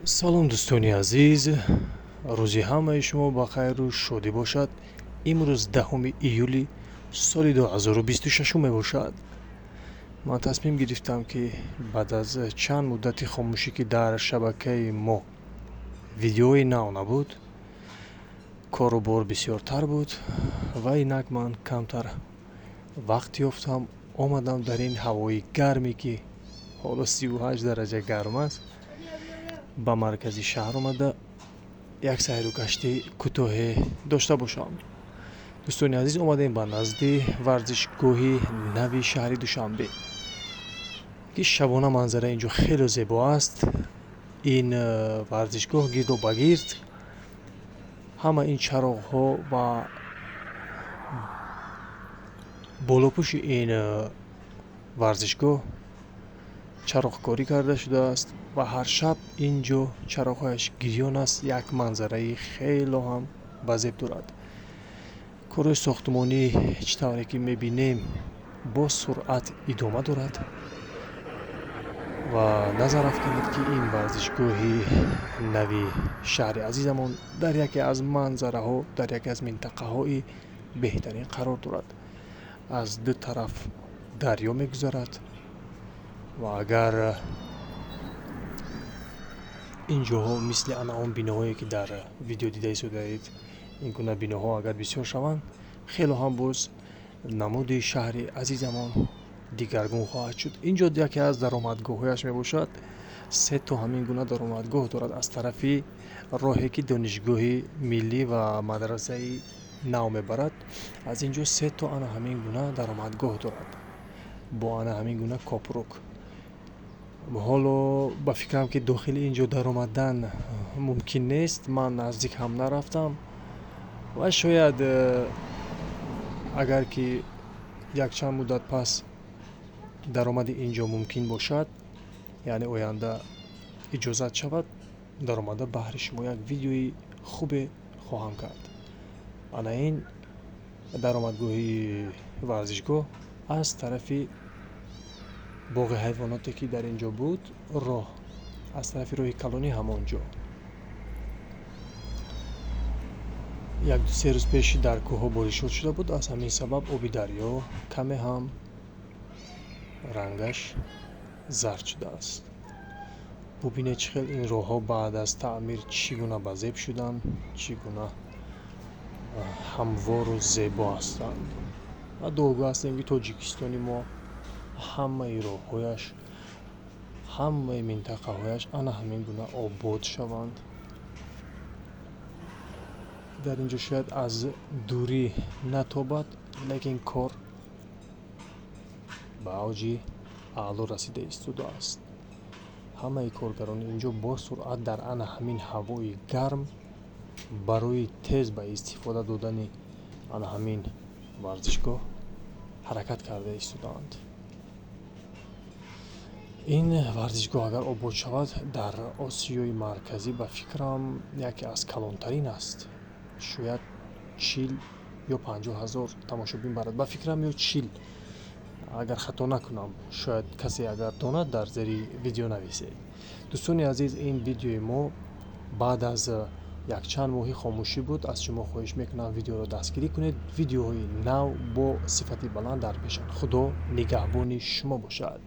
Салом, дӯстони азиз, рӯзи ҳамаи шумо ба хайру шодӣ бошад. Имрӯз 10 июли соли 2026 мебошад. Ман тасмим гирифтам, ки баъд аз чанд муддати хомӯшӣ, ки дар шабакаи мо видеои нав набуд, кору бор бисёртар буд ва инак ман камтар вақт ёфтам, омадам дар ин ҳавои гарме, ки ҳоло 38 дараҷа гарм аст, ба маркази шаҳр омада як сайру гашти кӯтоҳе дошта бошам. Дӯстони азиз, омадем ба назди варзишгоҳи нави шаҳри Душанбе, ки шабона манзара инҷо хеле зебо аст. Ин варзишгоҳ гирду ба гирд ҳама ин чароғҳо ва болопӯши ин варзишгоҳ чароғкорӣ карда шудааст ва ҳар шаб ин ҷо чароғҳояш гирён аст. Як манзараи хело ҳам ба зеб дорад. Корҳои сохтмонӣ, чӣ тавре ки мебинем, бо суръат идома дорад ва назар афканед, ки ин варзишгоҳи нави шаҳри азизамон дар яке аз манзараҳо, дар яке аз минтақаҳои беҳтарин қарор дорад. Аз ду тараф дарё мегузарад ва агар ин ҷоҳо мисли ана он биноҳое, ки дар видео дида истодаед, ин гуна биноҳо агар бисёр шаванд, хело ҳам боз намуди шаҳри азизамон дигаргун хоҳад шуд. Ин ҷо яке аз даромадгоҳҳояш мебошад. Се то ҳамин гуна даромадгоҳ дорад. Аз тарафи роҳе, ки Донишгоҳи миллӣ ва мадрасаи нав мебарад, аз ин ҷо се то ана ҳамин гуна даромадгоҳ дорад бо ана ҳамин гуна копрук. Ҳоло ба фикрам, ки дохили ин ҷо даромадан мумкин нест. Ман наздик ҳам нарафтам ва шояд агар ки якчанд муддат пас даромади ин ҷо мумкин бошад, яъне оянда иҷозат шавад, даромада баҳри шумо як видеои хубе хоҳам кард. Ана ин даромадгоҳи варзишгоҳ аз тарафи боғи ҳайвоноте, ки дар ин ҷо буд, роҳ аз тарафи роҳи калонӣ ҳамон ҷо. Як ду се рӯз пеш дар кӯҳҳо боришот шуда буд, аз ҳамин сабаб оби дарё каме ҳам рангаш зард шудааст. Бубинед, чӣ хел ин роҳҳо баъд аз таъмир чӣ гуна ба зеб шуданд, чӣ гуна ҳамвору зебо ҳастанд. Ва дуогӯ ҳастем, ки Тоҷикистони мо ҳамаи роҳҳояш, ҳамаи минтақаҳояш ана ҳамин гуна обод шаванд. Дар ин ҷо шояд аз дурӣ натобад, лекин кор ба авҷи аъло расида истодааст. Ҳамаи коргарони ин ҷо бо суръат дар ана ҳамин ҳавои гарм барои тез ба истифода додани ана ҳамин варзишгоҳ ҳаракат карда истодаанд. Ин варзишгоҳ агар обод шавад, дар Осиёи Марказӣ, ба фикрам, яке аз калонтарин аст. Шояд 40 ё 50 ҳазор тамошобин барад, ба фикрам, ё 40, агар хато накунам. Шояд касе агар донад, дар зери видео нависед. Дӯстони азиз, ин видеои мо баъд аз якчанд моҳи хомӯшӣ буд. Аз шумо хоҳиш мекунам, видеоро дастгирӣ кунед. Видеоҳои нав бо сифати баланд дар пешанд. Худо нигаҳбони шумо бошад.